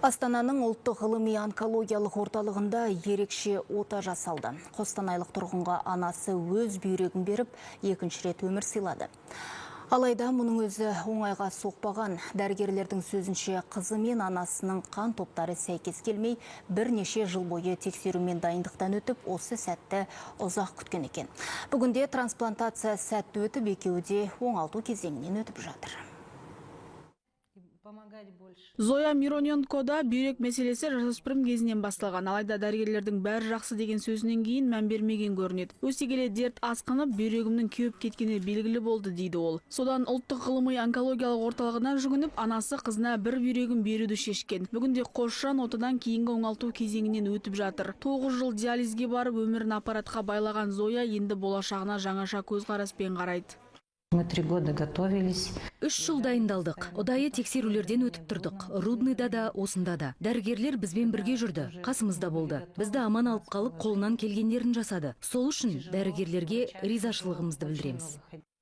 Астананың ұлттық ғылыми онкологиялық орталығында ерекше ота жасалды. Қостанайлық тұрғынға анасы өз бүйрегін беріп, екінші рет өмір сыйлады. Алайда мұның өзі оңайға соқпаған. Дәрігерлердің сөзінше, қызы мен анасының қан топтары сәйкес келмей, бірнеше жыл бойы тексеру мен дайындықтан өтіп, осы сәтті ұзақ күткен екен. Бүгінде трансплантация сәтті өтіп, екеуі де оңалту кезеңінен өтіп жатыр. Зоя Мироненкода бүйрек мәселесі жасөспірім кезінен басталған. Алайда дәрігерлердің бәрі жақсы деген сөзінен кейін мән бермеген көрінеді. Өсе келе дерт асқынып, бүйрегімнің кеуіп кеткені белгілі болды, дейді ол. Содан ұлттық ғылыми онкологиялық орталығына жүгініп, анасы қызына бір бүйрегін беруді шешкен. Бүгінде қос жан отадан кейінгі оңалту кезеңінен өтіп жатыр. 9 жыл диализге барып, өмірін аппаратқа байлаған Зоя енді болашағына жаңаша көзқараспен қарайды. Мы 3 года готовились. 3 жыл дайындалдық, ұдайы тексерулерден өтіп тұрдық. Рудныйда да, осында да. Дәрігерлер бізбен бірге жүрді, қасымызда болды. Бізді аман алып қалып, қолынан келгендерін жасады. Сол үшін дәрігерлерге ризашылығымызды білдіреміз.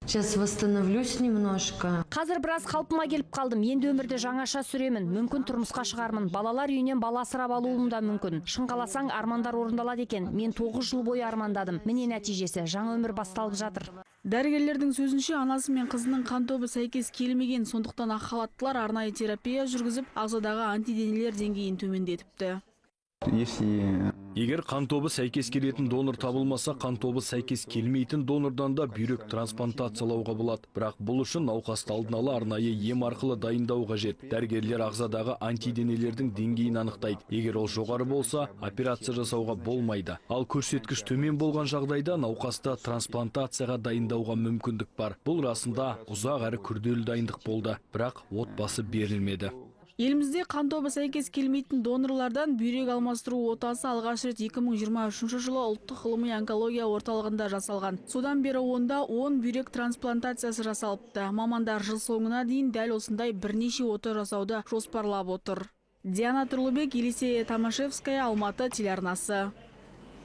Сейчас восстановлюсь немножко. Қазір біраз қалпыма келіп қалдым. Енді өмірді жаңаша сүремін. Мүмкін, тұрмысқа шығармын. Балалар үйінен бала асырап алуым да мүмкін. Шын қаласаң, армандар орындалады екен. Мен 9 жыл бойы армандадым. Міне, нәтижесі: жаңа өмір басталып жатыр. Дәрігерлердің сөзінше, анасы мен қызының қан тобы сәйкес келмеген, сондықтан ақ халаттылар арнайы терапия жүргізіп, ағзадағы антиденелер деңгейін төмендетіпті. Если Егер қан тобы сәйкес келетін донор табылмаса, қан тобы сәйкес келмейтін донордан да бүйрек трансплантациялауға болады. Бірақ бұл үшін науқасты алдын ала арнайы ем арқылы дайындау қажет. Дәрігерлер ағзадағы антиденелердің деңгейін анықтайды. Егер ол жоғары болса, операция жасауға болмайды. Ал көрсеткіш төмен болған жағдайда науқасты трансплантацияға дайындауға мүмкіндік бар. Бұл расында ұзақ әрі күрделі дайындық болды, бірақ отбасы берілмеді. Елімізде қан тобы сәйкес келмейтін донорлардан бүйрек алмастыру отасы алғаш рет 2023 жылы ұлттық ғылыми онкология орталығында жасалған. Содан бері онда 10 бүйрек трансплантациясы жасалыпты. Мамандар жыл соңына дейін дәл осындай бірнеше ота жасауды жоспарлап отыр. Диана Тұрлыбек, Елисея Тамашевская, Алматы телеарнасы.